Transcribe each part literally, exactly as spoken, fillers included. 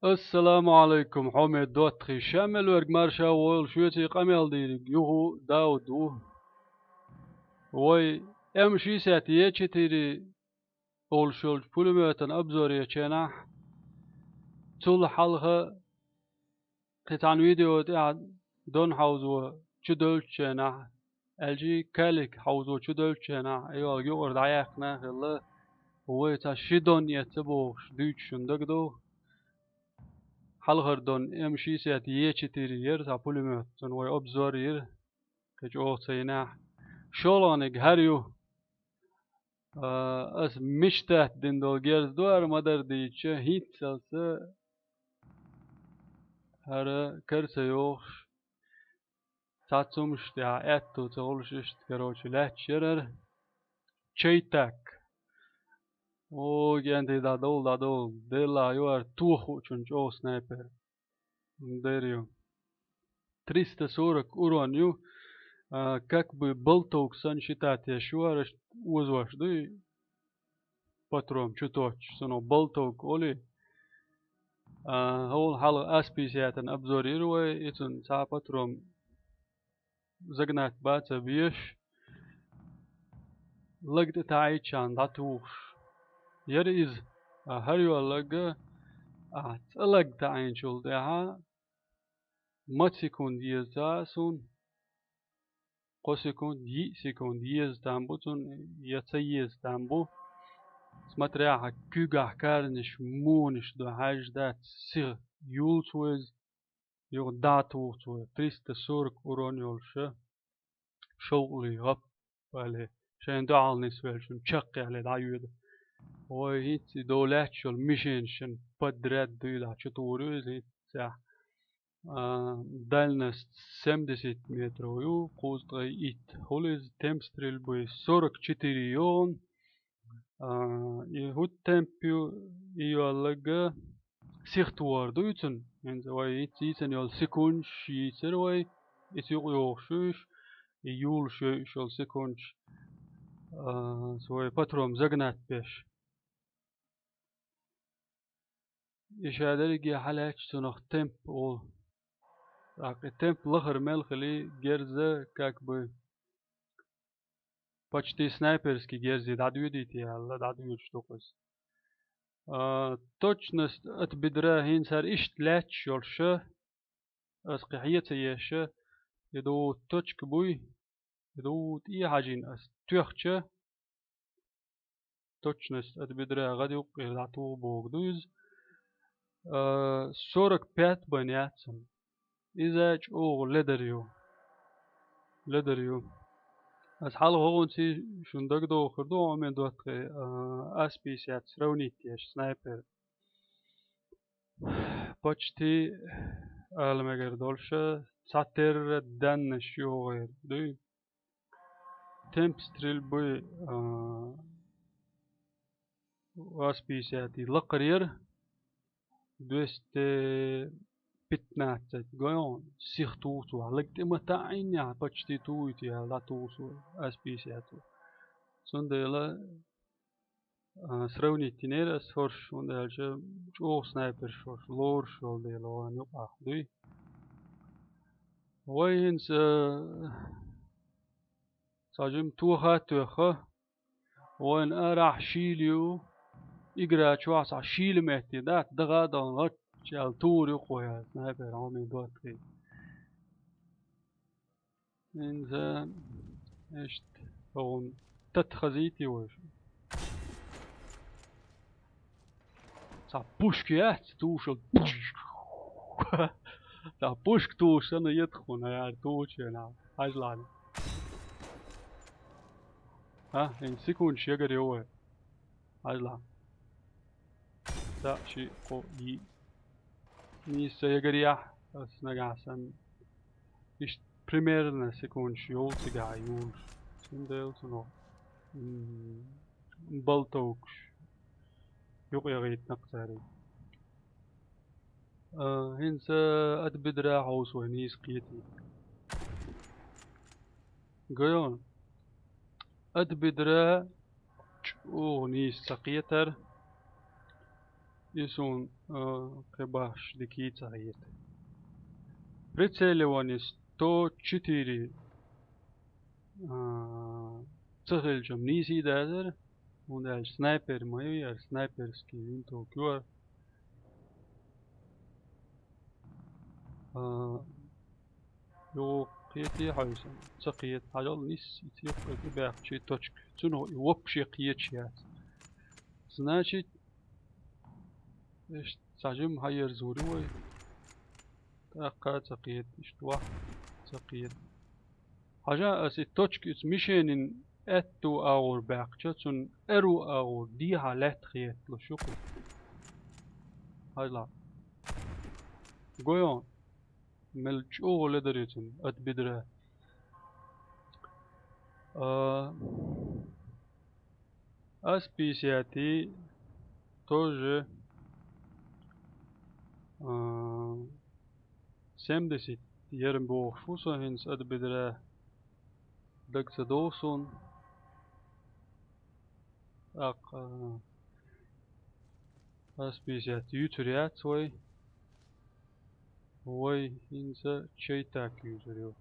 Ассаламу Ӏалайкум, хьоме доттагӀий, ша мел верг марша войла, шуьца къамел дийриг юха Дауд ву. Вай М шестьдесят Е четыре олуш йолчу пулемётан обзор ечу хенахь, цул хьалха кхин цхьана видео тӀехь дон хьовзо чу девллачу хенахь, аьлча калик хьовзо чу девллачу хенахь, айвалга юкъара дӀаяьккхина а хилла, вай цхьа ши дон эцна бохуш дуьйцуш шуна дагадогӀу. Хьалхара дон М шестьдесят Е четыре яра, цхьа пулемёт, цунна вай обзор йира, кхин чӀогӀа ца йинехь. ШолгӀаниг хӀара ю. А, ас мечтать дина долу герз ду хӀара, ма-дарра дийцича, хӀинццалц хӀара кара ца йогӀуш, цхьацца хӀумнаш тӀехь аьтту ца хуьлуш иштта, короче, лаьтташ яра хӀара. Чайтак. О, генди дӀадовла, дӀадовла. Делахь ю хӀара, тохучун чӀогӀа снайпер. Дер ю. Триста сорок урон ю. А, как бы болтовка санна считать еш ю хӀара, озош дуй? Патрон чу тоттуш, цунах болтовка олий. А, хӀокхул хьалха Ас пятьдесятан обзор йира вай, и цунна цхьа патрон загнать бан ца безаш, лаг тӀе таӀийчарна дӀатухуш яра иза. А, хӀара йолу лаг, а, цкъа лаг таӀийначул тӀаьхьа ма секунд еза ца а суна, кхо секунд, йиъ секунд еза там бу цунна, я ца еза там бу. Смотря хьан куьйгахь карнаш муха ду, хьаьжжа дац, сиха юллуш ву иза, юха дӀатухуш ву, триста сорок урон йолуша, шовкъале гӀап, вале, шайна дуьхьал нисвеллачун чаккхе ле дӀайоьду. Вай хӀинца и дов лаьтташ йолу мишенашна подряд дуьйлахь чу тухур ю иза хӀинца цхьа. А, дальность семьдесят метров ю, кхузткъе итт. ХӀула иза, темп стрельбы сорок четыре йогӀун. А, и хӀуттемп ю, и йоллага сиха тухур ду и цунна. ХӀинца вай йийцина йолу секундаш йийцира вай, иза юкъа йогӀуш ю уьш, и юллуш ю уьш йолу секундаш, а, свой патрон загнать беш. И ша дерриге хьалаьтташ цунах темп олу. ТӀаккха и темп лахара мел хили, герза, как бы, почти снайперский герзе дӀадоьдийта аьлла, дӀадоьдуш ду-кх иза. А, точность от бедра хӀинца хӀара иштта лаьтташ йолуша, ас кхин хье ца еша, и ду точка буй, и ду тӀе хьажийна ас тоьхча, точность от бедра гӀад юккъера дӀатуху боху ду иза. А, сорок пять бан яц цунна. Иза чӀогӀа ледар ю. Ледар ю. Ас хьалха хӀокхунца шуна дагадогӀур ду, хьоме доттагӀий, а, Ас пятьдесят сравнить еш снайпер. Почти ала мегар долуша, цхьатерра даннаш йогӀу хӀара, дуй? Темп стрельбы, а, Ас пятьдесят лакхара яра, двести пятнадцать гой хьуна, сиха туху цо, лаг тӀе ма таӀийна, почти тухуьйту аьлла, дӀатуху цо Ас пятьдесят. Цундела, а, сравнить йинера ас хӀорш, хӀунда аьлча чӀогӀа снайперш хӀорш лоруш йолу дела вайна юкъахь дуй. Вай хӀинца, а, цхьа жима тоха а тоьхна, вайна арахь шийла ю, игра чохь цхьа шийла метте дац, даха а дахана гӀаччаьлла тухур ю-кх вай, снайпер хьоме доттагӀий. ХӀинца иштта хӀокхунна тата хазийти вай шу. Цхьа пушка яц, тушал. Цхьа пушка туша санна ятхуна, яра тучена. Хьажлана. А, ин секундаш ягар йовай. Хьажла. Цхьа, ши, кхо, йиъ. Нийса ягар яхь, ас нагахь санна. Иштта примерно секундаш йовлу цигахь юлуш. Цундела цунах, м, болтовкаш юкъа ягӀийтинакх цаьрга. А, хӀинца от бедра хьовса вай нийса кхетий. Гайо, от бедра чӀогӀа нийса ца кхетара. И суна, а, кхин башха дика ца хета. Прицеливание сто четыре. А, ца хилча-м нийса дезар, хӀунда аьлча снайпер ма ю яр, снайперский винтовка ю яр. А, юха кхетий хьо из? Ца кхета. Хьажал нийсса, и цӀе юккъе тӀебаьхкача точка. Цунах и вообще кхеташ яц. Значит, иштта цхьа жимма хьаерзор ю вай. ТӀаккха ца кхета, иштта ваха ца кхета. Хьажал, ас и точка, иза мишенин аьтту агӀор баьккхача, цунна аьрру агӀор дехьа лаьтта хеталуш ю-кх. Хьажал. Гой хьона, мел чӀогӀа ледар ю цунна от бедра. А, ас пятьдесят тоже, а, семьдесят ер бохуш ву со хӀинца от бедра. Дага ца дов суна. ТӀаккха, а, ас пятьдесят юьйцур яц вай. Вай хӀинца чай так юьйцур ю.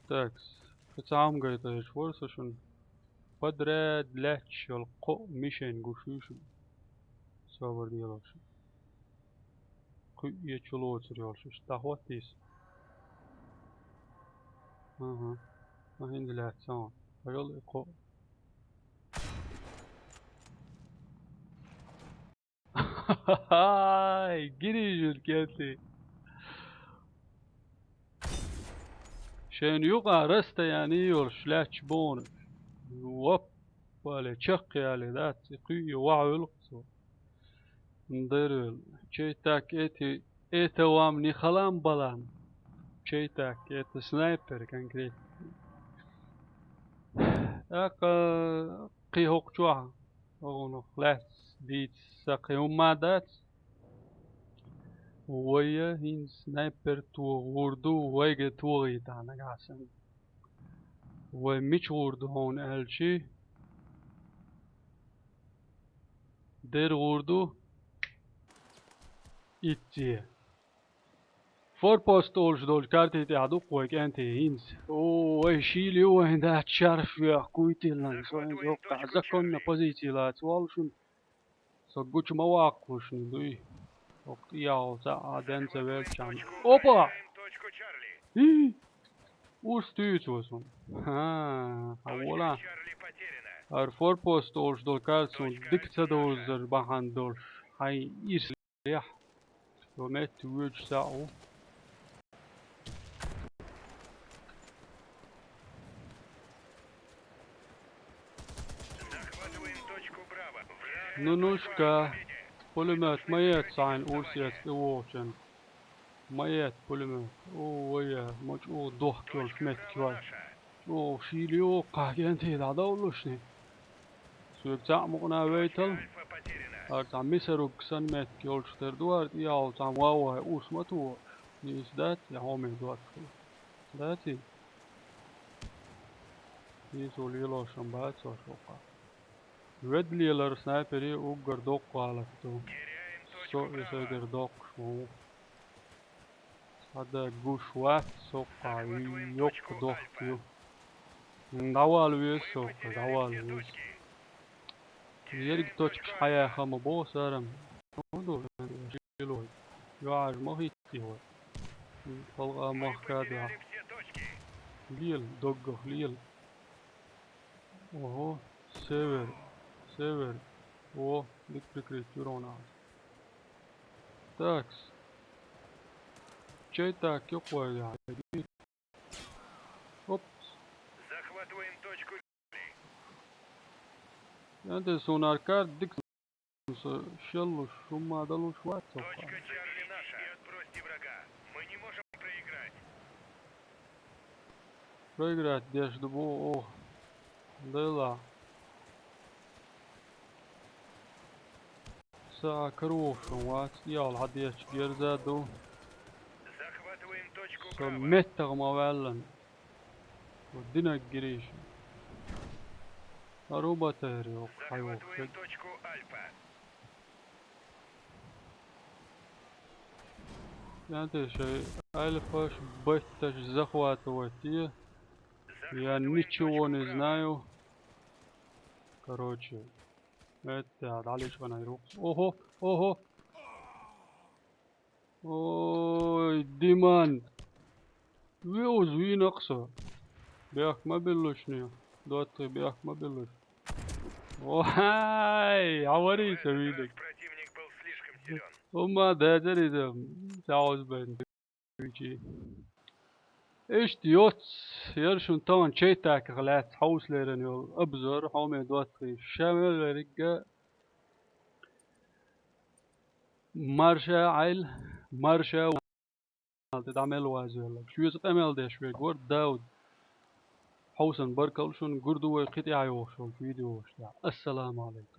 Так, кхин цхьа хӀума гайтаргӀанча вара со шуна. Подряд лаьтташ йолу кхо мишень гуш ю шуна. Собар делахь шуна. Кхуьу чулоцур йолуш, иштта дӀахӀоттийса. Аха. Ма хӀинца лаьцна хьуна. Хьажал и кхо. Ай, гирижур кертий. Шайна юкъа расстояние йолуш лаьтташ бу хьуна. Оппале, чакхъяьлла дац, и кхуьу охьавуьллу-кх цо. Дерриг. Чей так эти, это вам не халам-балам. Чей так, это снайпер конкретно. ТӀаккха кхин хӀокху чохь, хӀокхунах лаьцна дийца сан кхин хӀумма дац. Вай хӀинца снайпер тохур ду, вайга тохийтахь нагахь санна. Вай мича гӀур ду хьуна аьлчи? Дерриг гӀур ду. Итт цӀе. Форпост олуш долчу карти тӀехь ду-кх вай кӀентий хӀинца. О, вай шийла ю вайн дац, шарф веха куйтилланг, со хӀинца хӀокхахь законна позици лаца воллушун. Со гучу ма ваккхалушна дуй. ХӀокху тӀехьа цхьаъ а денца велча. Опа! ХӀий! Урс туьйцу аса хьуна. Ха, хьан вола? ХӀара форпост олуш долу карта суна дика ца довзар бахьана долуш. Хьайн ирс лехь. Со метта воьдуш цхьаъ ву. Захватываем точку Браво. Враг Ну, нушка, пулемёт ма еццахьайн урсец тӀевогӀучун. Ма етта пулемёт. О, вай, ма чӀогӀа дохк йолуш меттиг ю хӀара. ЧӀогӀа шийла ю хӀокхахь кӀентий дӀадовлушний. Соьга цхьаъ мукъана вейтал. ХӀара цхьа мисарубка санна меттиг йолчух тера ду хӀара тӀехьа волу цхьа ван вай урс ма туху. Нийса дац, я хьоме доцуш хила. Дац иза? Нийсо лелош ма бац хӀокхахь. Ведда лелар снайпере уггар доккха гӀалат ду. Со и сайгара доккхуш ву. Цхьа даг гуш вац, со кхаьа йоккха дохк ю. ДӀавала веза со кхаьа, дӀавала веза. Ерриг точкаш хьаяха ма боху сарам. ХӀун ду, шилой? ЙоӀаж ма хӀиттий хьо. ХӀалха махка а дуьхьа. Лела, доггах лела. Ого, север, север. О, дика прикрыть юр хьуна. Такс. Чей так юкъа вай яхьа? Опс. Захватываем точку. Янде сунар кар дик. Со шеллуш, хӀумма далуш вац цо. Точка Чарли наша. И отбросьте врага. Мы не можем проиграть. Проиграть деш ду бу, ох. Дела. Са карвохуш вац, ял хьадечу герза ду. Захватываем точку Браво. Со меттах ма ваьллан. Вот динаг гириш. Аруба тайр йоккха хьайвоккхаг. Янте шай альфаш батташ захватывать. Я ничего не знаю. Короче, это далечкъана йрукъ. Ого, ого. Ой, Диман. Виуз вийнакъса. Бехк ма биллушни. Дотты бехк ма биллуш. Ой, аварийца вийнак. Ума дезерида. Сауз бен. Вичи. Ишт йоц, яршун тон чейтак гълят хаус лерен йол обзор, хауме дотты. Шамел веригга. Марша Айл, марша. Алты дамел вазуэлла. Шуэс къамел деш вегор Дауд. Хьоусан баркал шун гурду вай кхитӀи айвохшол видеош. Ассаламу алейкум.